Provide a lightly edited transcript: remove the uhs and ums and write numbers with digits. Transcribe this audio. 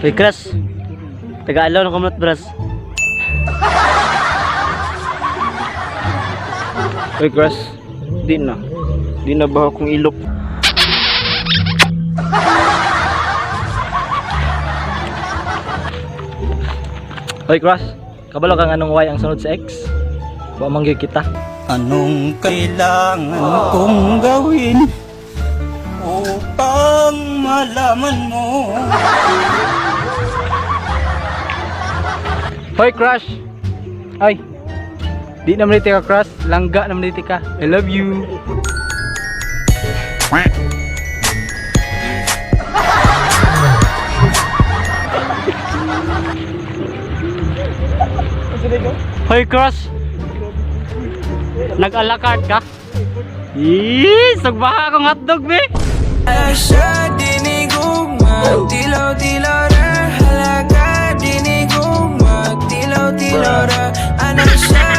Uy, crush. Taga-alaw ng kamot, bras. Uy, crush. Di na. Di na ba akong ilok? Hoy, crush. Kabalo kang anong Y ang sunod sa X? Wa man gyud kita. Anong kailangan kong gawin upang malaman mo? Hoy, crush. Ay. Di naman dito ka, crush. Langga naman dito ka. I love you. Hoy, crush. Nag-alakart ka? Eee, sugbaha akong hotdog, be. Siya dinigugma, tilaw-tilaw ra. Halaga dinigugma, tilaw-tilaw ra. Ano siya?